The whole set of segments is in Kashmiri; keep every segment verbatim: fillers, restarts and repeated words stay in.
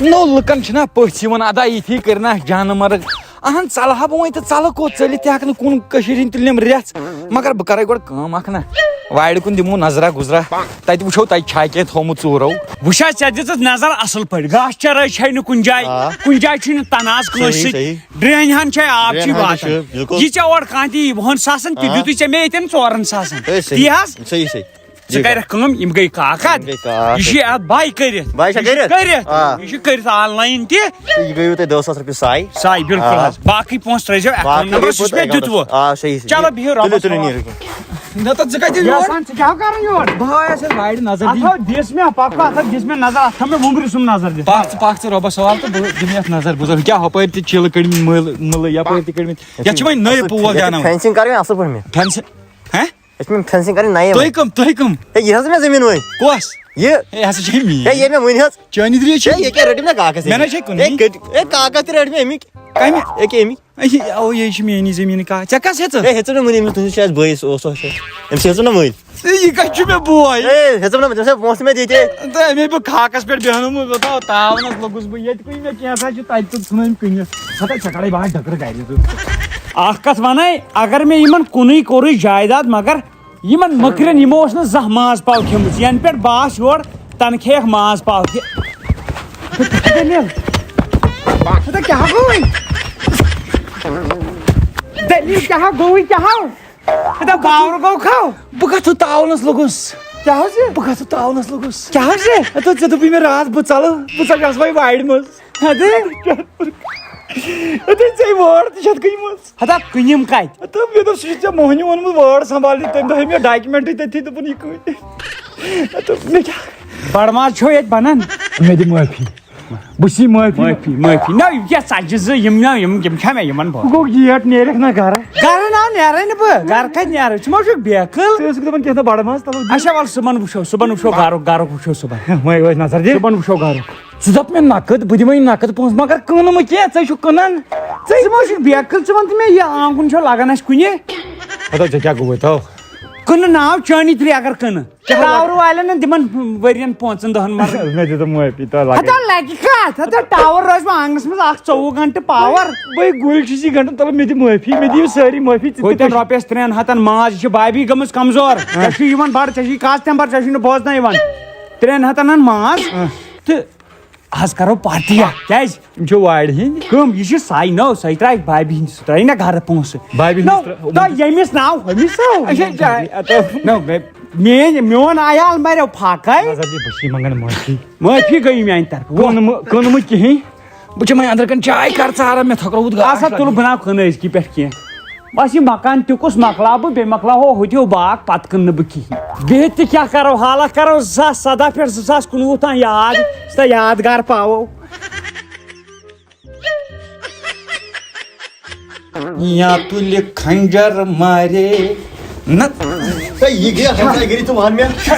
نو، لُکن چھِنہ پٔژھۍ یِوان ادا یِتھی کٔرۍ نہ جانہٕ مرگ۔ اہن، ژلہٕ ہا بہٕ وۄنۍ تہٕ ژلہٕ کوٚت؟ ژٔلِتھ تہِ ہٮ۪کہٕ نہٕ کُن کٔشیٖرِ ہِنٛدۍ تُلِم رٮ۪ژھ۔ مگر بہٕ کرے گۄڈٕ کٲم اکھ نہ، وارِ کُن دِمو نظرا گُزرا، تتہِ وٕچھو تتہِ چھا کینٛہہ تھوٚومُت ژوٗرو۔ وٕچھ حظ، ژےٚ دِژٕتھ نظر اصل پٲٹھۍ، گاسہٕ چرٲے چھے نہٕ کُنہِ جایہِ، آ۔ کُنہِ جایہِ چھُے نہٕ تنازٕ کٲنٛسہِ صحیح، سۭتۍ۔ صحیح۔ ڈرٛینہِ ہن چھے آب چھی ڈرٛینہِ ہن تہِ واتان۔ چھُ، بِلکُل۔ یہِ ژےٚ اورٕ کانٛہہ تہِ یی وُہن ساسن تہِ آ۔ دیُتُے ژےٚ مےٚ ییٚتٮ۪ن ژورن ساسن۔ ہے، صحیح۔ تی حظ۔ صحیح، صحیح۔ ژٕ جی۔ کَرَکھ کٲم، یِم گٔے کاکَد۔ یِم گٔے کاکَد۔ یہِ چھُ اَتھ بَے کٔرِتھ۔ بَے چھا یہِ چھُ کٔرِتھ؟ کٔرِتھ۔ آ۔ یہِ چھُ کٔرِتھ آن لاین تہِ۔ یہِ گٔیوٕ تۄہہِ دَہ ساس رۄپیہِ ساے۔ ساے، بِلکُل آ۔ حظ۔ باقٕے پونٛسہٕ ترٛٲیزیو account باقٕے number، گٔے سُہ چھُ مےٚ پَتہٕ دیُتمُت۔ آ، صحیح، صحیح۔ چلو، بِہِو تُلِو، رۄبَس تُلِو، حوالہٕ۔ نیٖرِو۔ نہ تہٕ ژٕ کَتہِ یور؟ یَژھان ژٕ کیٛاہ کَرُن یور؟ بہٕ آیس یَتھ وارِ نظر اَتھ دِنہِ۔ ہاو دِژ مےٚ، پَکھ اَتھ ہاو دِژ مےٚ نظر، اَتھ تھاو مےٚ وُنٛمبرِ سُم نظر دِتھ۔ پَکھ ژٕ، پَکھ ژٕ رۄبَس حوالہٕ تہٕ بہٕ دِمہٕ یَتھ نظر۔ بہٕ زَن کیٛاہ ہُپٲرۍ تہِ چِلہٕ کٔڑمٕتۍ مٔلۍ، مٔلۍ یَپٲرۍ تہِ کٔڑمٕتۍ۔ یَتھ چھِ وۄنۍ نٔے پوش دیٛاناوٕنۍ۔ Fencing کَرٕنۍ اَصٕل پٲٹھۍ مےٚ۔ Fencing، ہہ؟ یہِ چھِ مےٚ fencing کَرٕنۍ نَیہِ تُہۍ وۄنۍ۔ کٕم؟ تُہۍ کٕم؟ ہے، یہِ حظ مےٚ زٔمیٖن وۄنۍ۔ کۄس؟ یہِ۔ ہے، یہِ ہسا چھے میٛٲنۍ۔ ہے، یہِ مےٚ ؤنۍ حظ۔ چٲنی درٛے چھِ؟ ہے، یہِ کیٛاہ رٔٹِم نہ کاغذ مےٚ نہ أمِکۍ؟ چھے کُنُے۔ ہے، کٔٹۍ-، ہے، کاغذ تہِ رٔٹۍ مےٚ أمِکۍ۔ کَمہِ؟ یہِ کیٛاہ أمِکۍ؟ اے، یہِ، اَوٕ یہِ چھِ میٛٲنی زٔمیٖن کا-، ژےٚ کَس ہیٚژٕتھ؟ ہے، ہیٚژٕم نہ وٕنہِ أمِس تُہٕنٛدِس چھِ اَسہِ بٲیِس اوس، اوس اَسہِ۔ أمِس ہیٚژٕم نہ وٕنہِ۔ ہے، یہِ کَتہِ چھُ مےٚ بوے؟ ہے، ہیٚژٕم نہ وٕنہِ، تٔمِس ہے پونٛسہٕ مےٚ دِتۍ۔ تہٕ أمے بہٕ خاکَس پٮ۪ٹھ بیٚہنومُت، بہٕ تھاو تاونَس لوٚگُس بہٕ ییٚتہِ، کُنہِ مےٚ کینٛژھا چھُ تَتہِ تہٕ ژھٕنٲوِم کٕنِتھ۔ ہَتہٕ ژےٚ کَڑَے بہٕ آز ڈٔکرٕ گَرِ تہٕ۔ اَکھ کَتھ وَنَے، اگر مےٚ یِمَن کُنُے کوٚرُے جایداد، مگر یِمن مٔکرٮ۪ن یِمو اوس نہٕ زانٛہہ ماز پاو کھیوٚمُت، ینہٕ پٮ۪ٹھ باس یور تنہٕ کھیٚیَکھ ماز پاو تہِ۔ دٔلیٖل؟ ہتا کیٛاہ گوٚوٕے؟ دٔلیٖل کیٛاہ گوٚوٕے کیٛاہ؟ ہتا باورٕ گوٚو کھو؟ بہٕ کتھ تاونس لوٚگُس۔ کیٛاہ حظ یہِ؟ بہٕ کتھ تاونس لوٚگُس۔ کیٛاہ حظ یہِ؟ ہتا ژےٚ دوٚپُے مےٚ راتھ بہٕ ژلہٕ، بہٕ ژلہٕ آسہٕ وۄنۍ وارِ منٛز۔ ہتا؟ ہتا ژےٚ وٲر تہِ چھتھ گٔمٕژ۔ ہتا کٕنِم کتہِ؟ تہٕ مےٚ دوٚپ، سُہ چھُ ژےٚ موہنیوٗ اوٚنمُت وٲر سنبھالنہِ۔ تٔمۍ دوٚپ، ہے، مےٚ documentٕے تٔتھی، دوٚپُن، یہِ کۭتۍ؟ تہٕ مےٚ کیٛاہ؟ بڑٕ ماز چھو ییٚتہِ بنان؟ مےٚ دِ معٲفی۔ بہٕ چھُس معٲفی۔ معٲفی، معٲفی۔ نہ، یہِ کیٛاہ ژتجہِ زٕ، یِم نہ، یِم، یِم چھا مےٚ یِمن بہٕ؟ گوٚو گیٹ نیرکھ نہ گرٕ؟ گرٕ نہ نیرے نہٕ بہٕ، گرٕ کتہِ نیرٕ؟ ژٕ ما چھُکھ بیقل؟ ژٕ ٲسٕکھ دپان کینٛہہ تام بڑٕ ماز، تلو دِ۔ اچھا، وَلہٕ صُبحن وٕچھو، صُبحن وٕچھو گرُک، گرُک وٕچھو صُبحن۔ وۄنۍ وٲتۍ نظر دِ۔ صُبحن وٕچھو گرُک۔ ژٕ دَپ مےٚ نقد، بہٕ دِمَے نقد پونٛسہٕ، مگر کٕنہٕ نہٕ کینٛہہ، ژٕ ہے چھُکھ کٕنان۔ ژٕ ما چھُکھ بیقل، ژٕ وَن تہٕ مےٚ، یہِ آنٛگُن چھا لگان اَسہِ کُنہِ؟ ہتو، ژےٚ کیٛاہ گوٚوُے تو؟ کٕنہٕ ناو چٲنی ترٛے اگر کٕنہٕ۔ کیٛاہ ٹاورٕ والٮ۪ن نہٕ دِمَن ؤرِین پانٛژَن دَہَن مَرٕ۔ مےٚ دِتُم معٲفی، تۄہہِ لگے۔ ہتا لگہِ کَتھ؟ ہتا ٹاور روزِ وۄنۍ آنٛگنَس منٛز اَکھ ژوٚوُہ گھنٹہٕ پاور۔ بٔے گُلۍ چھُسی گھنٹہٕ تَلہٕ، مےٚ دِ معٲفی، مےٚ دِیِو سٲری معٲفی، ژٕ تہِ ہوتٮ۪ن پٮ۪ٹھ۔ رۄپیَس ترٛٮ۪ن ہَتَن ماز، یہِ چھِ بابی گٔمٕژ کمزور۔ ہاں۔ ژےٚ چھُے یِوان بَڑٕ، ژےٚ چھُے کاز تَمہِ پَتہٕ، ژےٚ چھُے نہٕ بوزنَے یِوان۔ ترٛٮ۪ن ہَتَن اَن ماز ہاں۔ تہٕ آز کرو پارٹی اکھ۔ کیٛازِ؟ یِم چھِ وارِ ہِنٛدۍ۔ کٕم؟ یہِ چھِ ساے نٔو، سۄے ترٛایہِ بابی ہِنٛدِ، سُہ ترٛایہِ نہ گرٕ پونٛسہٕ۔ بابی ہِنٛدِس نو، ترٛ-، نہ، ییٚمِس ناو، ہُمِس ناو۔ اچھا، جاے، اَتھ ٲس نہ، مےٚ، میٲنۍ، میون عیال مریو فاقے۔ نظر دِ، بہٕ چھُس منٛگان معٲفی۔ معٲفی گٔیہِ میانہِ طرفہٕ۔ کٕن مہٕ، کٕن مہٕ کِہیٖنۍ۔ بہٕ چھُس وۄنۍ أنٛدرٕ کَنۍ چاے کر ژاران، مےٚ تھۄکرٲومُت گاش آسا تُلہٕ لگٲوِتھ۔ بہٕ ناو کٕنہٕ أزکی پٮ۪ٹھ کینٛہہ۔ بس یہِ مکان تہِ کُس مۄکلاو بہٕ، بیٚیہِ مۄکلاوہو ہُتہِ ہیوٗ باغ، پتہٕ کٕنہٕ نہٕ بہٕ کِہیٖنۍ۔ بِہِتھ تہِ کیٛاہ کرو، حالہ کرو زٕ ساس سداہ پٮ۪ٹھ زٕ ساس کُنوُہ تام یاد، یُس تۄہہِ یادگار پاوو۔ یا تُلہِ خنجر مارے نہ۔ ہے، یہِ گٔیے ہمسایہِ گٔری، ژٕ وَن مےٚ۔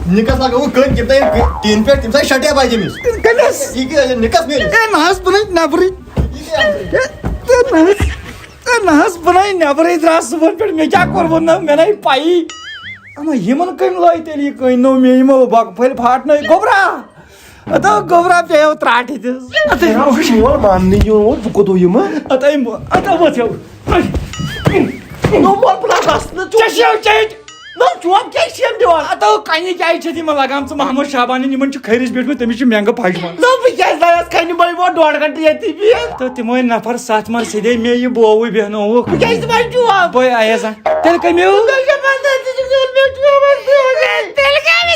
نِکَس لگٲوٕکھ کٔنۍ، تِم تھایہِ ٹیٖن پٮ۪ٹھ، تِم تھایہِ شٹیا باے تٔمِس۔ کٔمِس؟ یہِ گٔیے نِکَس میٲنِس۔ ہے، نہ حظ، بہٕ نَے نٮ۪برٕے۔ یہِ کیٛاہ؟ ہے، ہے، نہ حظ۔ ہے، نہ حظ، بہٕ نَے نٮ۪برٕے درٛاس صُبحن پٮ۪ٹھ، مےٚ کیٛاہ کوٚرمُت نہ، مےٚ نَے پَیی۔ اما، یِمَن کٔمۍ لٲے تیٚلہِ یہِ کٔنۍ نوٚو مےٚ، یِمو بۄکہٕ پھٔلۍ پھاٹنٲے گوٚبرا۔ ہتو گوٚبرا پیٚیو ترٛاٹھِ دِژ۔ ہتو مول ماننہٕ یِوان اوس، بہٕ کوٚت یِمہٕ؟ ہتو، ہتو وۄتھیو۔ نو مول بہٕ لاگہٕ گژھنہٕ ژےٚ چیٚو چیٚٹۍ۔ نو چوب کیٛازِ چھِ یِم دِوان؟ ہتو کنہِ کیٛازِ چھِ یِمن لگان ژٕ محمد شابانٕنۍ؟ یِمن چھُ کھٔرِس بیوٗٹھمُت، تٔمِس چھِ مٮ۪نٛگہٕ پھشمَن۔ نو بہٕ کیٛازِ لایَس کنہِ بَے ووت ڈۄڈ گھنٹہٕ ییٚتی بِہِتھ؟ تہٕ تِموے نفر ستھ مر سیٚدے مےٚ یہِ بووٕے بیٚہنووُکھ۔ بہٕ کیٛازِ دِمہٕ چوب؟ بٔے آیس۔ تیٚلہِ کَمیو؟ تیٚلہِ کیٛاہ پَتہٕ؟ تیٚلہِ کیٛاہ وَنہٕ؟ تیٚلہِ کیٛاہ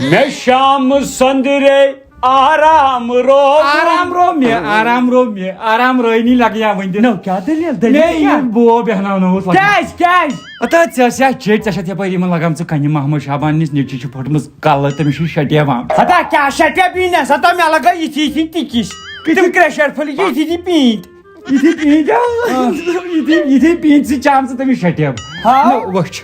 وَنہٕ؟ مےٚ شام سندرے آرام رو۔ آرام رو مےٚ، آرام رو مےٚ، آرام رٲنی لگیا وۄنۍ دِنہٕ۔ نو، کیٛاہ دٔلیٖل؟ دٔلیٖل مےٚ کیٛاہ؟ یہِ بو بیہناونووُس لگان۔ کیٛازِ، کیٛازِ؟ ہتا ژےٚ ٲسیا چیٚٹۍ، ژےٚ چھَتھ یپٲرۍ یِمن لگان ژٕ کنہِ محمد شابان نِس نیٚچوِس چھِ پھٔٹمٕژ کلہٕ، تٔمِس چھُ شٹیب آمُت۔ ہتا کیٛاہ شٹیب یی نہ سا، تۄہہِ مےٚ لگٲے یِتھی یِتھی ٹِکِس۔ تِم کرٛیشر پھٔلۍ یِتھی یِتھی پیٖنتۍ۔ یِتھی پیٖنتۍ، آ۔ آ۔ یِتھی، یِتھی پیٖنتۍ سۭتۍ چھِ آمژٕ تٔمِس شٹیب۔ ہاو۔ نہ، وٕچھ،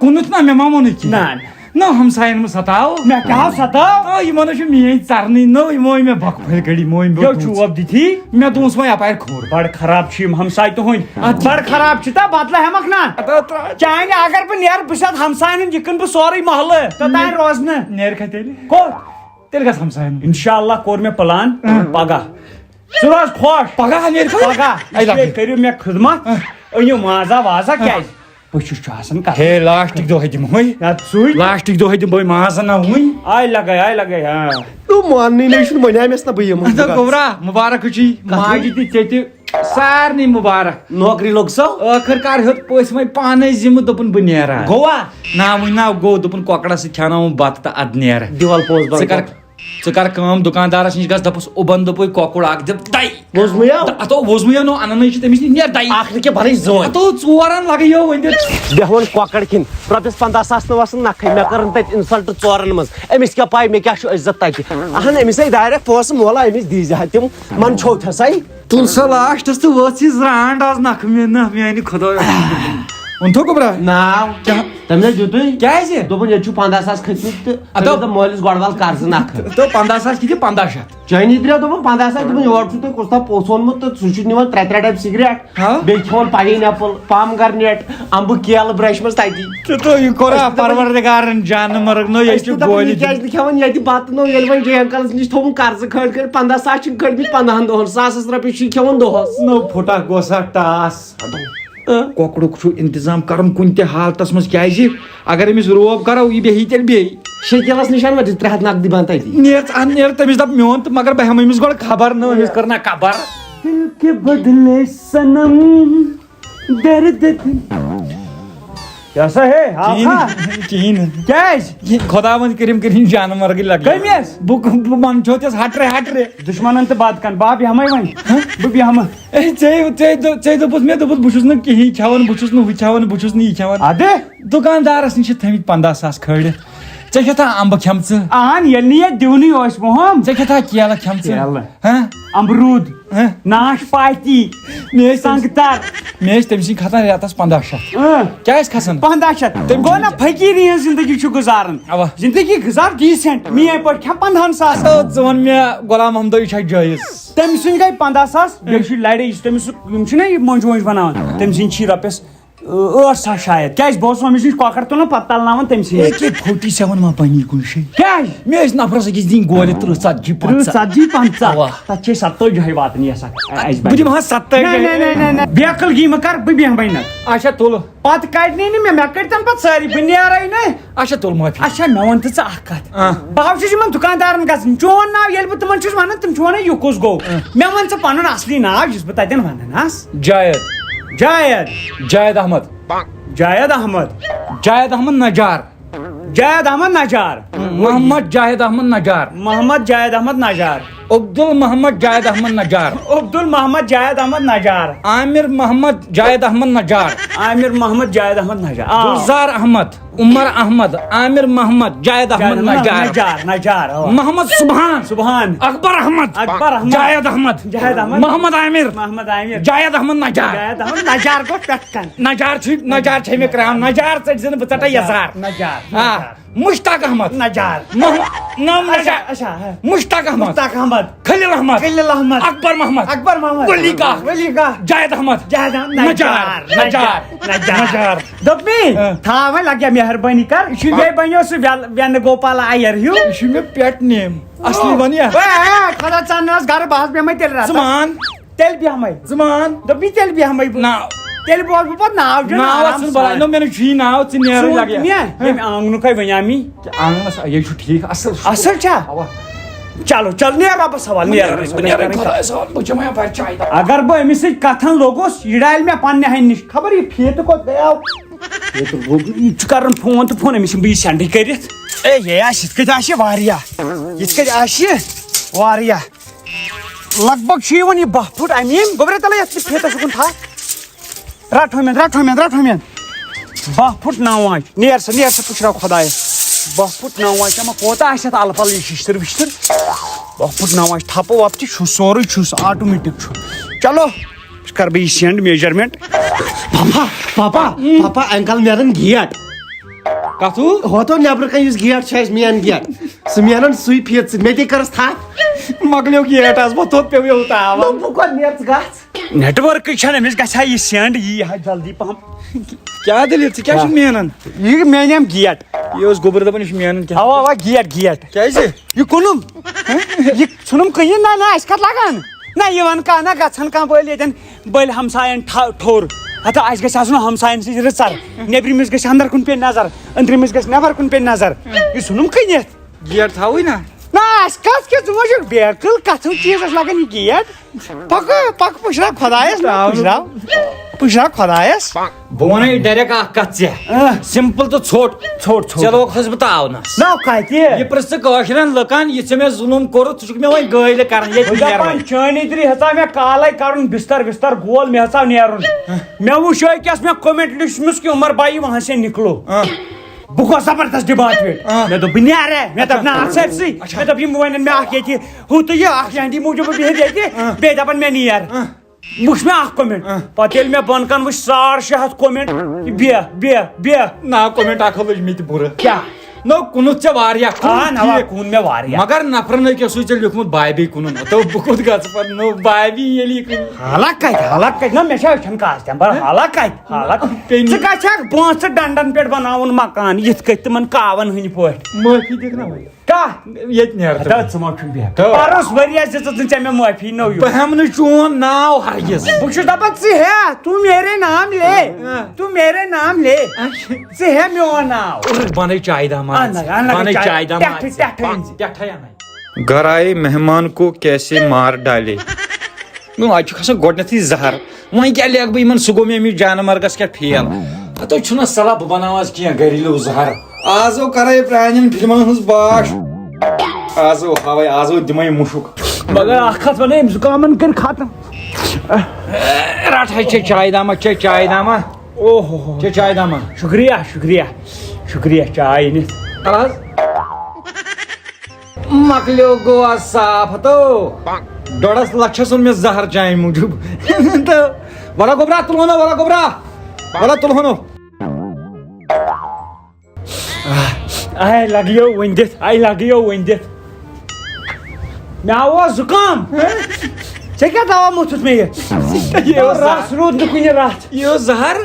کُنُتھ نہ، مےٚ ما ووٚنُے کینٛہہ۔ نہ، نہ۔ نہ، ہمساین مہ ستاو۔ مےٚ کیٛاہ ستاو؟ آ، یِمن چھُ میٲنۍ ژرنٕے نٔو، یِمو مےٚ بۄکہٕ پھٔلۍ کٔڑۍ، یِمو أمۍ یو بوٚچھ۔ چوب دِتھی۔ مےٚ دوٗس وۄنۍ یپارِ کھوٚر۔ بڑٕ خراب چھِ یِم ہمساے تُہٕنٛدۍ۔ اَدٕ بڑٕ خراب چھِ تہٕ بدلہٕ ہٮ۪مکھ نا۔ اَدٕ ترٛاو۔ چانہِ اگر بہٕ نیرٕ، بہٕ چھُس اَتھ ہمساین ہُنٛد یہِ کٕنہٕ بہٕ سورُے محلہٕ۔ توٚتام روزنہٕ۔ نیرِ کھا تیٚلہِ؟ کوٚت؟ تیٚلہِ گژھ ہمساین ہُنٛد۔ انشاءاللہ کوٚر مےٚ پلان۔ اۭں۔ پگاہ۔ ژٕ روز خۄش۔ پگاہ نیرِ کھا؟ پگاہ۔ اے لۄکٕٹۍ۔ کٔرِو مےٚ خدمت۔ اۭں۔ أنِو مازا وازا۔ اۭں۔ کیٛازِ؟ بہٕ چھُس چھُ آسان کَتھ۔ ہے، لاسٹٕکۍ دۄہ ہے دِمہوے۔ یا ژٕے۔ لاسٹٕکۍ دۄہ ہے دِمہوے ماز نہ وُنۍ۔ آے لگے، آے لگے، ہاں۔ تہٕ ماننٕے نَے چھُنہٕ، وۄنۍ آے مےٚ سا بہٕ یِمَن۔ اَدٕ گوٚبرا، مُبارک چھُے۔ کَتھ؟ ماجہِ تہِ ژےٚ تہِ سارنٕے مُبارک۔ نوکری لوٚگ سو؟ ٲخٕر کار ہیوٚت پٔژھۍ وۄنۍ پانَے ذِمہٕ، دوٚپُن بہٕ نیرٕ۔ گوٚوا؟ نا، وُنہِ نا گوٚو، دوٚپُن کۄکرَس سۭتۍ کھٮ۪ناوُن بَتہٕ تہٕ اَدٕ نیرٕ۔ دِوَل پوز ژٕ کَر، بَتہٕ۔ ژٕ کَر کٲم، دُکاندارَس نِش گژھ، دَپُس اُبَن دوٚپُے کۄکُر اَکھ دِ دَے۔ ووزمُیو؟ اتو ووزمُیو نو اننے چھِ تٔمِس نِش نیر دَے۔ اکھ نہٕ کینٛہہ، بَرٕے زٲنۍ۔ اتو ژورَن لَگے یو ؤنِتھ۔ بیٚہوان کۄکر کِنۍ۔ رۄپیَس پنٛداہ ساس نہٕ وَسان نَکھَے۔ مےٚ کٔرٕن تَتہِ insult ژورَن منٛز۔ أمِس کیٛاہ پَے مےٚ کیٛاہ چھُ عزت تَتہِ۔ اَہَن، أمِس ہے direct پونٛسہٕ مولا، أمِس دیٖزِ ہا تِم۔ من چھو تھَسَے۔ تُل سا lastس تہٕ وٲژ یہِ زرٛانٛڈ آز نَکھٕ مےٚ نہ میٛانہِ خۄدایو۔ ووٚنتھو گوٚبرا؟ ناو۔ کیٛاہ؟ تٔمۍ نہ دیُتُے۔ کیٛازِ؟ دوٚپُن، ییٚتہِ چھُ پنٛداہ ساس کھٔتۍمٕتۍ تہٕ اَدٕ۔ تٔمِس دوٚپ مٲلِس گۄڈٕ وَل قرضہٕ نَکھٕ۔ تہٕ پنٛداہ ساس کِتھ یہِ پنٛداہ شیٚتھ؟ چٲنی درٛاو دوٚپُن پنٛداہ ساس، دوٚپُن یورٕ چھُ تۄہہِ کُس تام پوٚژھ اوٚنمُت تہٕ سُہ چھُ نِوان ترٛےٚ ترٛےٚ ڈَبہٕ سِگریٹ، ہاں؟ بیٚیہِ کھٮ۪وان پاین ایپل، پامگرنیٹ، اَمبہٕ کیلہٕ برٛشہِ منٛز تَتی۔ تہٕ تُہۍ یہِ کوٚرا أسۍ چھِ دَپان پروردگارن جانہٕ مرگ نو، ییٚلہِ أسۍ چھِ تہِ دَپان گولہِ یہِ کیٛازِ دِنۍ۔ نہٕ کھٮ۪وان ییٚتہِ بَتہٕ نو، ییٚلہِ وۄنۍ جے انکلس نِش تھوٚوُن قرضہٕ کھٲلۍ کھٲلۍ پنٛداہ ساس چھِنہٕ کٔڑمٕتۍ پنٛداہن دۄہن، ساسَس رۄپیہِ چھِ کھٮ۪وان دۄہس۔ نو پھُٹا گوٚو سا ٹاس۔ اۭں۔ کۄکرُک چھُ انتظام کرُن کُنہِ تہِ حالتس منٛز، کیٛازِ اگر أمِس روب کرو، یہِ بیٚہہِ تیٚلہِ بیٚیہِ۔ شکیلس نِش اَنوا ترٛےٚ ہَتھ نقدی بنٛد تَتی۔ نیر ژٕ اَن، نیر تٔمِس دَپ میون تہٕ مگر بہٕ ہٮ۪مہٕ أمِس گۄڈٕ خبر نہٕ، أمِس کٔر نہ خبر۔ دل کے بدلے صنم درد دل۔ کیٛاہ سا ہے، ہاو کِہیٖنۍ ہا؟ نہٕ، کِہیٖنۍ نہٕ۔ کیٛازِ؟ یہِ خۄداوند کٔرِم کٔرِنۍ جانہٕ مرگٕے لگہِ۔ کٔمِس؟ بہٕ، بہٕ منٛدچھو تِس ہٹرے ہٹرے۔ دُشمنن تہٕ بد کن، بہٕ بیٚہمے وۄنۍ۔ ہہ؟ بہٕ بیٚہمہٕ۔ اے، ژےٚ، ژےٚ دو-، ژےٚ دوٚپُتھ مےٚ، دوٚپُتھ بہٕ چھُس نہٕ کِہیٖنۍ کھٮ۪وان، بہٕ چھُس نہٕ ہُہ کھٮ۪وان، بہٕ چھُس نہٕ یہِ کھٮ۪وان۔ اَدٕ؟ دُکاندارس نِش چھِ تھٲمٕتۍ پنٛداہ ساس کھٲلِتھ۔ ژےٚ کھٮ۪تھا اَمبہٕ کھٮ۪مژٕ؟ اہن، ییٚلہِ نہٕ ییٚتہِ دِونٕے اوس وُہم۔ ژےٚ کھٮ۪تھا کیلہٕ کھٮ۪مژٕ؟ کیلہٕ۔ ہہ؟ امروٗد۔ ہہ؟ ناش پاتی۔ مےٚ ٲسۍ تٔمۍ سٕنٛدۍ، سنگتر۔ مےٚ ٲسۍ تٔمۍ سٕنٛدۍ کھسان رٮ۪تس پنٛداہ شیٚتھ۔ اۭں۔ کیٛاہ ٲسۍ کھسان؟ پنٛداہ شیٚتھ۔ تٔمۍ گوٚو نہ فقیٖری ہٕنٛز زندگی چھُ گُزاران۔ اوا۔ زندگی گُزار decent۔ میٛٲنۍ پٲٹھۍ کھٮ۪م پنٛدہن ساسن۔ تہٕ ژٕ وَن مےٚ، غلام محمدو، یہِ چھا جٲیز؟ تٔمۍ سٕنٛدۍ گٔے پنٛداہ ساس، بیٚیہِ چھُ لڑے، یُس تٔمِس سُہ، یِم چھِنہ یہِ مۄنٛجہِ وۄنٛجہِ بناوان، تٔمۍ سٕنٛدۍ چھی رۄپیَس، ٲ، ٲٹھ ساس شاید۔ کیٛازِ بہٕ اوسُس أمِس نِش کۄکر تُلان، پتہٕ تلناوان تٔمۍ سٕے۔ اے کے فورٹی سیون ما بنی کُنہِ شے؟ کیٛازِ؟ مےٚ ٲسۍ نفرس أکِس دِنۍ گولہِ تٕرٛہ ژتجی تٕرٛہ پنٛژاہ۔ ژتجی پنٛژاہ۔ اوا۔ تتھ چھِ أسۍ ستٲجی ہَے واتنٕے آسان۔ اَسہِ بہٕ بنہِ۔ دِمہٕ ہا ستٲجی۔ نہ، نہ، نہ، نہ، نہ۔ بیقل گی مہٕ کر، بہٕ بیٚہمے نہٕ۔ اچھا، تُلہٕ۔ پتہٕ کڑنی نہٕ مےٚ، مےٚ کٔڑتن پتہٕ سٲری، بہٕ نیرے نہٕ۔ اچھا، تُل معٲفی۔ اچھا، مےٚ وَن تہٕ ژٕ اکھ کتھ۔ آ۔ بہٕ حظ چھُس یِمن دُکاندارن گژھان، چون ناو ییٚلہِ بہٕ تِمن چھُس ونان، تِم چھِ ونان، یہِ کُس گوٚو؟ آ۔ مےٚ وَن ژٕ پنُن اصلی ناو، یُس بہٕ تتٮ۪ن ونان آس۔ جاوید۔ جاوید۔ جاوید احمد۔ جاوید احمد۔ جاوید احمد نجار۔ جاوید احمد نجار۔ محمد جاوید احمد نجار۔ محمد جاوید احمد نجار۔ عبدل محمد جاوید احمد نجار۔ عبدل محمد جاوید احمد نجار۔ عامر محمد جاوید احمد نجار۔ عامر محمد جاوید احمد نجار۔ آ۔ گلزار احمد، عمر احمد، عامر محمد جاوید احمد جاوید احمد نجار۔ نجار، نجار، آ۔ محمد سبحان۔ سبحان۔ اکبر احمد۔ اکبر احمد۔ جاوید احمد۔ جاوید احمد۔ محمد عامر۔ محمد عامر۔ جاوید احمد نجار۔ جاوید احمد نجار گوٚو پٮ۪ٹھ کن۔ نجار چھُ، نجار چھے مےٚ کران، نجار ژٔٹۍ زِ نہٕ بہٕ ژَٹے یَزار۔ نجار۔ آ۔ نجار۔ مشتاق احمد۔ نجار۔ مح-، نام اچھا، نجار۔ اچھا، ہاں۔ مشتاق احمد۔ مشتاق احمد۔ خلیل احمد۔ خلیل احمد۔ اکبر محمد۔ اکبر محمد۔ ولی کاک۔ ولی کاک۔ جاوید احمد۔ جاوید احمد۔ نجار۔ نجار۔ نجار۔ نجار۔ نجار۔ دوٚپ مےٚ، ہاں۔ تھاو وۄنۍ لگیا مہربٲنی کر، یہِ چھُ مےٚ بنیو سُہ ویل-، وینہٕ گوپال ایر ہیوٗ۔ یہِ چھُ مےٚ pet name۔ اصلی ونیا۔ اے، اے، خۄدا ژاننہٕ حظ گرٕ، بہٕ حظ بیٚہمے تیٚلہِ راتس۔ ژٕ مان۔ تیٚلہِ بیٚہمَے۔ ژٕ مان۔ دوٚپ مےٚ تیٚلہِ بیٚہمَے بہٕ۔ ناو۔ تیٚلہِ بوزٕ بہٕ پَتہٕ ناو دیُن ناو آرام اَتھ چھُنہٕ بَلاے۔ سان۔ نو مےٚ نہٕ چھُے ناو، ژٕ نیرٕے ژٕ لَگہِ۔ مےٚ، ہا؟ ییٚمہِ آنٛگنُک ہے وَنیٛاو مے۔ ژےٚ آنٛگنَس، یے چھُ ٹھیٖک، اَصٕل چھُ۔ اَصٕل چھا؟ اَوا۔ چلو، چل، نیر رۄبَس حوالہٕ، نیر۔ نیرٕے، بہٕ نیرٕے خۄدایَس حوالہٕ، بہٕ چَمہٕ ہا بَرِ چاے دَپھ۔ اگر بہٕ أمِس سۭتۍ کَتھَن لوٚگُس، یہِ ڈالہِ مےٚ پنٛنہِ ہَنہِ نِش۔ خبر یہِ فیٖتہٕ کوٚت گٔیاو؟ فیٖتہٕ لوٚگ، یہِ چھُ کَران فون تہٕ فون، أمِس یِمہٕ بہٕ یہِ send کٔرِتھ۔ اے، یے آسہِ، یِتھ کٔنۍ آسہِ یہِ واریاہ۔ یِتھ کٔنۍ آسہِ یہِ واریاہ۔ لگ بگ چھُ یِوان یہِ باہ فُٹ اَمہِ ییٚمہِ گوٚبرِ تَلے یَتھ فیٖتَس اُکُن تھاو۔ رَٹ ہُمٮ۪ن، رَٹ ہُمٮ۪ن، رَٹ ہُمٮ۪ن۔ باہ فُٹ نَو آنٛچہِ۔ نیر سا، نیر سا، پُشراو خۄدایَس۔ باہ فُٹ نَو آنٛچہِ، اَما کوتاہ آسہِ اَتھ اَلہٕ پَلہٕ یہِ شِشتٕر وِشتٕر؟ باہ فُٹ نَو آنٛچہِ، تھَپہٕ وَپہٕ تہِ چھُس، سورُے چھُس، automatic چھُ۔ چلو، کَرٕ بہٕ یہِ send measurement۔ پاپا، پاپا، پاپا، uncle نیرَن gate۔ کتھو؟ ہوتو نیبرٕ کنہِ یُس گیٹ چھُ اَسہِ، مین گیٹ، سُہ مینن سُے فیٖتہٕ سۭتۍ۔ مےٚ تہِ کٔرٕس تھپھ۔ مۄکلیو گیٹ از، بہٕ تھوٚد پیوٚو یوٗتاہ آوان۔ دوٚپ، بہٕ کوٚت نیرٕ ژٕ گژھ؟ نیٹورکٕے چھنہٕ، أمِس گژھِ ہا یہِ سینڈ، یی ہا جلدی پہم۔ کیٛاہ دٔلیٖل؟ ژٕ کیٛاہ چھُکھ مینان؟ یہِ مینیام گیٹ۔ یہِ اوس گوٚبُر دپان، یہِ چھُ مینان کیٛاہ؟ اوا، اوا، گیٹ، گیٹ۔ کیٛازِ؟ یہِ کٕنُم۔ یہِ ژھٕنُم کٕنِتھ، نہ، نہ، اَسہِ کتھ لگان؟ نہ، یِوان کانٛہہ، نہ گژھان کانٛہہ بٔلۍ ییٚتٮ۪ن، بٔلۍ ہمساین ٹھا-، ٹھوٚر۔ ہتہٕ اَسہِ گژھِ آسُن ہمساین سۭتۍ رٕژر۔ نیبرِمِس گژھِ اندر کُن پیٚنۍ نظر، أندرِمِس گژھِ نٮ۪بر کُن پیٚنۍ نظر۔ یہِ ژھٕنُم کٕنِتھ۔ گیٹ تھاوٕے نا۔ نہ، اَسہِ کتھ کیٛاہ، ژٕ ما چھُکھ بیقل، کتھو چیٖزس لگان یہِ گیٹ؟ پکہٕ، پکہٕ، پُشراو خۄدایس، نہ، پُشراو، پُشراو خۄدایس۔ بہٕ وَنے ڈایریکٹ اکھ کتھ ژےٚ۔ اۭں۔ سمپل تہٕ ژھوٚٹ۔ ژھوٚٹ، ژھوٚٹ۔ ژےٚ لوگتھس بہٕ تاونس۔ نہ، کتہِ؟ یہِ پرژھ ژٕ کٲشرٮ۪ن لُکن، یہِ ژےٚ مےٚ ظُلُم کوٚرُتھ، ژٕ چھُکھ مےٚ وۄنۍ گٲلۍ کران ییٚتہِ بہٕ نیرٕ دپان، وۄنۍ۔ چٲنی تیٚلہِ ہیژاو مےٚ کالے کرُن بستر وستر گول، مےٚ ہیژاو نیرُن۔ ہاں۔ مےٚ وُچھ أکِس مےٚ کومنٹ لیچھمٕژ کہ عمر بھائی وہاں سے نکلو۔ ہاں۔ بہٕ گوس زبردست ڈِماٹویٹ۔ آ۔ مےٚ دوٚپ، بہٕ نیرٕ۔ مےٚ دوٚپ، نہ، ژٕ ژٕے۔ اچھا۔ مےٚ دوٚپ، یِم وَنن مےٚ اکھ ییٚتہِ، ہُہ تہٕ یہِ، اکھ یِہنٛدی موٗجوٗب بِہِتھ ییٚتہِ، آ۔ بیٚیہِ دَپان مےٚ نیر۔ آ۔ وٕچھ مےٚ اکھ کومنٹ۔ آ۔ پتہٕ ییٚلہِ مےٚ بۄن کَن وٕچھ ساڑ شےٚ ہَتھ کومنٹ، یہِ بیٚہہ، بیٚہہ، بیٚہہ۔ نہ، کومنٹ اکھ لٔج مےٚ تہِ بُرٕ۔ کیٛاہ؟ نو، کُنُتھ ژےٚ واریاہ، کُنُتھ آ، نہ، وا، ٹھیٖک۔ کُن مےٚ واریاہ۔ مگر نفرن أکۍ اوسُے ژےٚ لیوٗکھمُت بایبی کُنُن۔ ہتو، بہٕ کوٚت گژھٕ پتہٕ؟ نو، بایبی ییٚلہِ یہِ کُنُن۔ حالہ کتہِ، حالہ کتہِ؟ نہ، مےٚ چھا أچھن کاسہِ تہِ، بڑٕ حالہ کتہِ؟ حالت۔ پیٚنی۔ ژٕ کتہِ چھکھ پونٛسہٕ ڈنڈن پٮ۪ٹھ بناوُن مکان، یِتھ کٔنۍ تِمن کاون ہٕنٛدۍ پٲٹھۍ؟ معٲفی دِکھ نا وۄنۍ۔ کتھ؟ ییٚتہِ نیرٕ ژٕ۔ ہتا، ژٕ ما چھُکھ بیہان؟ تو۔ پرُس ؤرۍ یس دِژٕتھ نہٕ ژےٚ مےٚ معٲفی، نٔو یوٗ۔ بہٕ ہٮ۪مہٕ نہٕ چون ناو ہرگز۔ بہٕ چھُس دپان، ژٕ ہے، تو میرے نام لے۔ ہاں۔ تو میرے نام لے۔ اچھا۔ ژٕ ہے میون ناو۔ بنے چاے داماد۔ اہن حظ، اہن حظ، بنے چاے، چاے داماد۔ ٹٮ۪ٹھٕ، ٹٮ۪ٹھٕ أنۍ زِ۔ ٹٮ۪ٹھے انے۔ گھر آئے مہمان کو کیسے مار ڈالے۔ نو، اتہِ چھُ کھسان گۄڈٕنیتھٕے زہر۔ وۄنۍ کیٛاہ لیکھٕ بہٕ یِمن؟ سُہ گوٚو مےٚ أمِس جانہٕ مرگس کیٛاہ فیل۔ ہتو، چھُنہ صلاح بہٕ بناو از کینٛہہ گریلو زہر۔ آز او کرے پرانٮ۪ن فلمن ہٕنٛز باش۔ آز او ہاوے، آز او دِمے مُشُک۔ مگر اکھ کتھ ونے، أمۍ زُکامن کٔرۍ ختم۔ رٹ ہے، چے چاے داما، چے چاے داما۔ اوہ ہو ہو۔ چے چاے داما۔ شکریہ، شکریہ، شکریہ چاے أنِتھ۔ از مۄکلیو گوٚو از صاف تو۔ ڈۄڈس لچھس اوٚن مےٚ زہر چانہِ موٗجوٗب۔ تہٕ وَلہ گوٚبرا، تُلہٕ ہونو، وَلہ گوٚبرا، وَلہ تُلہٕ ہونو۔ آے لگیو وۄنۍ دِتھ، آے لگیو وۄنۍ دِتھ۔ مےٚ آو زُکام۔ ژےٚ کیٛاہ دوا موٚتھُتھ مےٚ یہِ؟ یہِ اوس رس روٗد نہٕ کُنہِ رژھ۔ یہِ اوس زہر۔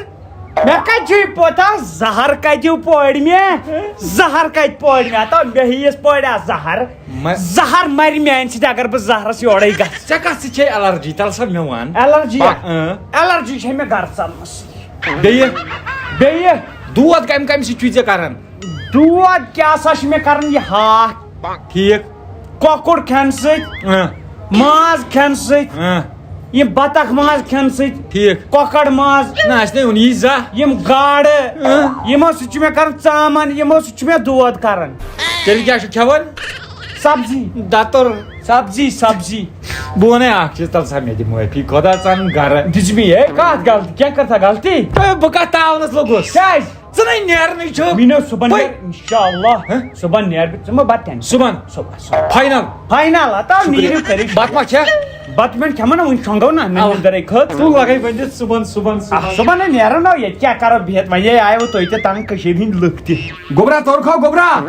مےٚ کتہِ چھُے پتہ زہر کتہِ پورِ مےٚ؟ زہر کتہِ پورِ مےٚ؟ ہتا مےٚ ہیٚیِس پورِ آ زہر۔ مہ- زہر مرِ میانہِ سۭتۍ اگر بہٕ زہرس یورے گژھٕ۔ ژےٚ کتھ سۭتۍ چھے الرجی؟ تلہٕ سا مےٚ ون۔ الرجی؟ با-، اۭں۔ الرجی چھے مےٚ گرٕ ژلنس سۭتۍ۔ بیٚیہِ؟ بیٚیہِ؟ دود کمہِ کمہِ سۭتۍ چھُے ژےٚ کران؟ دود کیٛاہ سا چھُ مےٚ کران یہِ ہاکھ؟ ٹھیٖک۔ کۄکُر کھٮ۪نہٕ سۭتۍ، اۭں۔ ماز کھٮ۪نہٕ سۭتۍ، اۭں۔ یِم بطخ ماز کھٮ۪نہٕ سۭتۍ، ٹھیٖک۔ کۄکر ماز، نہ، اَسہِ نے اوٚن یی زانٛہہ۔ یِم گاڈٕ، اۭں۔ یِمو سۭتۍ چھُ مےٚ کران ژامن، یِمو سۭتۍ چھُ مےٚ دود کران۔ تیٚلہِ کیٛاہ چھُ کھٮ۪وان؟ سبزی۔ دَتُر۔ سبزی، سبزی۔ بہٕ وَنَے اَکھ چیٖز، تَلہٕ سا مےٚ دِ معٲفی، خۄدا ژانُن گرٕ۔ دِژ مےٚ، ہے، کَتھ غلطی؟ کیٛاہ کٔر تھا غلطی؟ ہے، بہٕ کَتھ تاونَس لوٚگُس؟ کیٛازِ؟ ژٕ نے نیرنٕے چھُکھ۔ مےٚ نہ صُبحن وۄنۍ۔ نیرٕ، اِنشاءاللہ۔ ہہ؟ صُبحن نیرٕ بہٕ، ژٕ مہ بَتہٕ ٹٮ۪نشن۔ صُبحن۔ صُبحن، صُبحن۔ فاینل۔ فاینل، ہتا شُکریہ۔ نیٖرِو کٔرِو۔ بَتہٕ ما کھےٚ؟ بَتہٕ مہ کھٮ۪مہٕ نہ وٕنہِ شۄنٛگو نہ، اَوا۔ نِندرٕے کھٔژ۔ ژٕ لَگَے ؤنِتھ صُبحن، صُبحن، آ، صُبحن۔ صُبحن ہے نیرو نہ، ییٚتہِ کیٛاہ کَرو بِہِتھ؟ وۄنۍ ہے آیہِ وۄنۍ تُہۍ تہِ تنٛگ، کٔشیٖرِ ہِنٛدۍ لُکھ تہِ۔ گوٚبرا، تورٕ کھو، گوٚبرا۔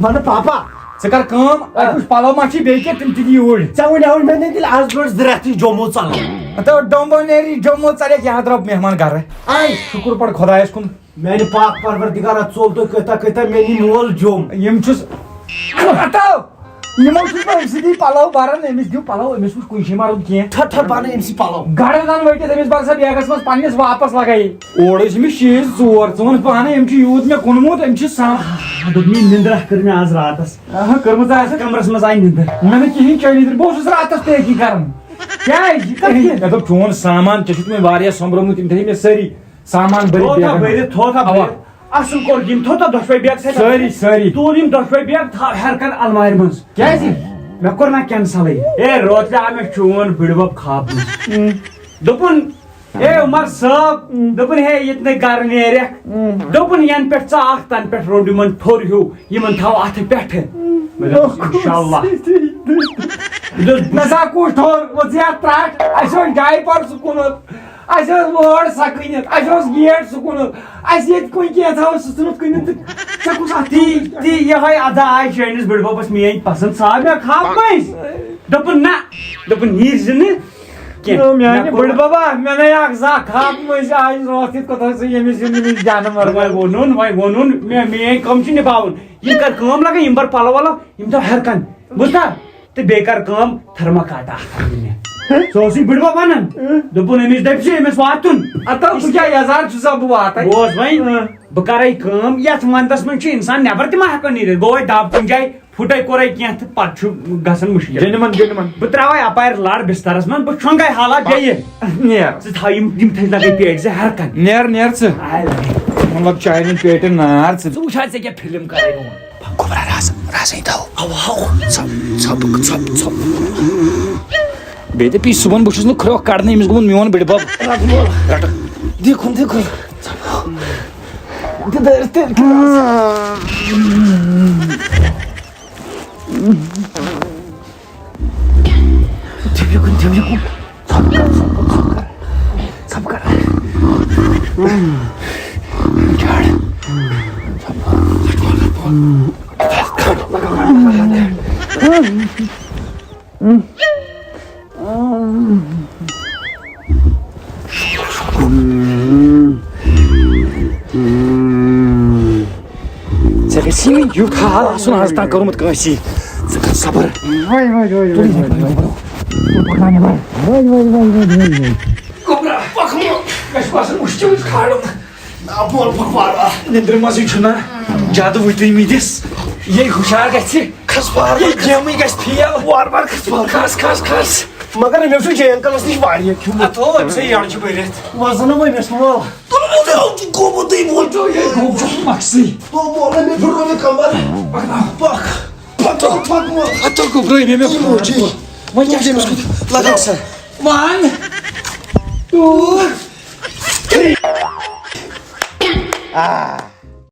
وَنہٕ پاپا۔ ژٕ کَر کٲم، آ۔ اَتہِ وٕچھ پَلو ما چھِ بیٚیہِ کینٛہہ، تِم تہِ دِ یوٗرۍ۔ ژےٚ وَنیٛاوُے مےٚ نَے تیٚلہِ آز برونٛٹھ زٕ رٮ۪تھ یہِ جوٚموٗ ژَلُن۔ ہتو ڈومبو نیری جوٚموٗ ژَلٮ۪کھ، یہِ ہا درٛاو مہمان گَرٕ۔ آے۔ شُکُر پَر خۄدایَس کُن۔ میانہِ پاک پروردگارا، ژوٚل تُہۍ کۭتیاہ کۭتیاہ مےٚ نی مول جوٚم۔ یِم چھُس، ہتو، یِمو چھُس بہٕ أمۍ سٕنٛدی پَلو بَران، أمِس دِیِو پَلو، أمِس وٕچھ کُنہِ جایہِ ما روٚٹ کینٛہہ۔ تھَر تھَر بَنہٕ أمۍ سٕے پَلو۔ گَرَن زَن ؤٹِتھ أمِس بَرٕ سا بیگَس منٛز پنٛنِس واپَس لَگٲیِتھ۔ اورٕ ٲسۍ أمِس شیٖش ژور، ژٕ وَن پانَے أمۍ چھُ یوٗت مےٚ کُنمُت، أمۍ چھِ سام۔ آ، دوٚپ مےٚ نِندرا کٔر مےٚ آز راتَس۔ آہا، کٔرمٕژ آسہِ۔ کَمرَس منٛز آیہِ نِندٕر۔ مےٚ نہٕ کِہیٖنۍ چٲنی نِندٕر، بہٕ اوسُس راتَس تہِ أتی کَران۔ کیٛازِ؟ یہِ کَتھ کیٛازِ؟ مےٚ دوٚپ چون سامان، ژےٚ چھُتھ وۄنۍ واریاہ سۄمبرٲومٕتۍ، یِم تھٲے مےٚ سٲری۔ سامان بٔرِتھ تھوٚو تھا بیگن منٛز۔ بٔرِتھ، تھوٚو تھا اَوا۔ بٔرِتھ۔ اَصٕل کوٚر یِم، تھوٚو تھا دۄشوَے بیگ سۭتۍ۔ سٲری، سٲری۔ تُل یِم دۄشوَے بیگ، تھاو ہٮ۪رٕ کَن اَلمارِ منٛز۔ کیٛازِ؟ مےٚ کوٚر نہ کینسلٕے۔ اے، روتلہِ آو مےٚ چون بٕڈِبَب خابہٕ منٛز۔ اۭں۔ دوٚپُن، اے عمر صٲب، اۭں۔ دوٚپُن، ہے، ییٚتہِ نَے گَرٕ نیرٮ۪کھ۔ اۭں۔ دوٚپُن، یَنہٕ پٮ۪ٹھ ژٕ آکھ، تَنہٕ پٮ۪ٹھ روٚٹ یِمَن ٹھوٚر ہیوٗ، یِمَن تھاو اَتھٕ پٮ۪ٹھٕ۔ مےٚ دوٚپُس، اِنشاءاللہ۔ مےٚ دوٚپُس، نہ سا کُس ٹھوٚر، وۄنۍ ژٕ یَتھ ترٛٹھ، اَسہِ اوس ڈایپَر سُہ کُنُتھ۔ اَسہِ ٲس وٲر سۄ کٕنِتھ، اَسہِ اوس گیٹ سُہ کُنُتھ، اَسہِ ییٚتہِ کُنہِ کینٛہہ تھاوو سُہ ژھٕنُتھ کٕنِتھ تہٕ ژےٚ کُس اَتھ تی، تی یِہوٚے ادا آے چٲنِس بٕڈبَبَس میٛٲنۍ پَسنٛد، سُہ آو مےٚ خواب منٛزۍ۔ دوٚپُن، "نہ"، دوٚپُن، "نیٖرۍ زِ نہٕ کینٛہہ۔" نہ، میٛانہِ مےٚ کوٚر بٕڈبَبا، مےٚ نے اَکھ زٕ اَکھ خواب منٛز آے راتھ کیُتھ کوٚتھَس ژٕ ییٚمِس یُن، ییٚمِس جانَم وَرٕ وَرٕ۔ وۄنۍ ووٚنُن، وۄنۍ ووٚنُن، مےٚ، میٛٲنۍ کٲم چھِ نِباوُن۔ یِم کَر کٲم لَگان، یِم بَر پَلو وَلو، یِم تھاو ہٮ۪رٕ کَن۔ بوٗزتھا؟ تہٕ بیٚیہِ کَر کٲم، تھٔرماکاٹ اَکھ اَن مےٚ۔ سُہ اوسُے بٕڈبَب وَنان۔ دوٚپُن، أمِس دٔپۍ زِ أمِس واتُن۔ اَدٕ تَتھ ژٕ کیٛاہ یَزار چھُسا بہٕ واتان؟ بوز وۄنۍ، بہٕ کَرَے کٲم، یَتھ وَنٛدَس منٛز چھُ اِنسان نٮ۪بَر تہِ ما ہٮ۪کو نیٖرِتھ؟ گوٚو وۄنۍ دَب کُنہِ جایہِ، پھُٹے کوٚرے کینٛہہ تہٕ پَتہٕ چھُ گژھان مُشکِل۔ Genuine, genuine. بہٕ ترٛاوَے اَپارِ لَر بِستَرَس منٛز، بہٕ شۄنٛگَے حالہ بیٚیہِ۔ نیر۔ ژٕ تھاو یِم، یِم تھٔج لَگَے پیٹہِ زٕ ہٮ۪رٕ کَن۔ نیر، نیر ژٕ۔ آے لَگے۔ مطلب، چانہِ پیٹہِ نار ژٕ۔ ژٕ وٕچھ حظ، ژےٚ کیٛاہ فِلم کَرَے بہٕ وۄنۍ؟ گوٚبرا، رازَن، رازَن تھاو۔ اَوا، اَوا۔ ژھۄپ، ژھۄپ، ژھۄپ، ژھۄپ۔ بیٚیہِ دَپہِ یہِ صُبحَن، بہٕ چھُس نہٕ کھرٛۄکھ کَڑنٕے، أمِس گوٚمُت میون بٕڈِ بَب۔ رَٹہٕ وول۔ رَٹہٕ۔ دیٖکھُن، دیٖکھُن۔ دِدٲرۍ تہِ۔ تھٔوِو کُن، تھٔوِو کُن۔ ژھۄپ کر، ژھۄپ کر، ژھۄپ کر۔ ژھۄپ کر۔ جاڑ۔ ژھۄپ کر۔ ژےٚ گژھی نہٕ یُتھ حال آسُن آز تام کوٚرمُت کٲنٛسی۔ ژٕ کر صبر۔ Y, Y, Y, Y, Y, Y. Y, Y, Y, Y, Y, Y. گوٚبرا، پکھ مول۔ مےٚ چھُ باسان مُشکِل چھُ کھالُن۔ آ، مول، پکھ وارٕ وارٕ۔ نیٚنٛدرِ منٛزٕے چھُنہ جادٕ وٕتھۍ مٕتِس۔ یے ہُشار گژھِ۔ کھس وارٕ یے وارٕ۔ گیمٕے گژھِ فیل۔ وارٕ وارٕ کھس وارٕ۔ کھس، کھس، کھس۔ مگر مےٚ چھُ جے انکلس نِش واریاہ کھیوٚمُت۔ ہتو، أمۍ سٕے یٔڈ چھِ بٔرِتھ۔ وۄزُن وۄنۍ مےٚ چھُ مول۔ تُلمُت گوٚمُت تُہۍ وُچھِو یہِ۔ گوٚو چھُ مۄکسٕے۔ تو بولے مےٚ پھُٹرو مےٚ کمر۔ پکھ۔ پکھ۔ پکھ، پکھ، پکھ۔ ہتو گوٚبرٲے مےٚ، مےٚ پھُٹرو۔ تُلمُت جی۔ وۄنۍ کیٛاہ چھُ أمِس کُن لگان سا؟ One, two, three. آ۔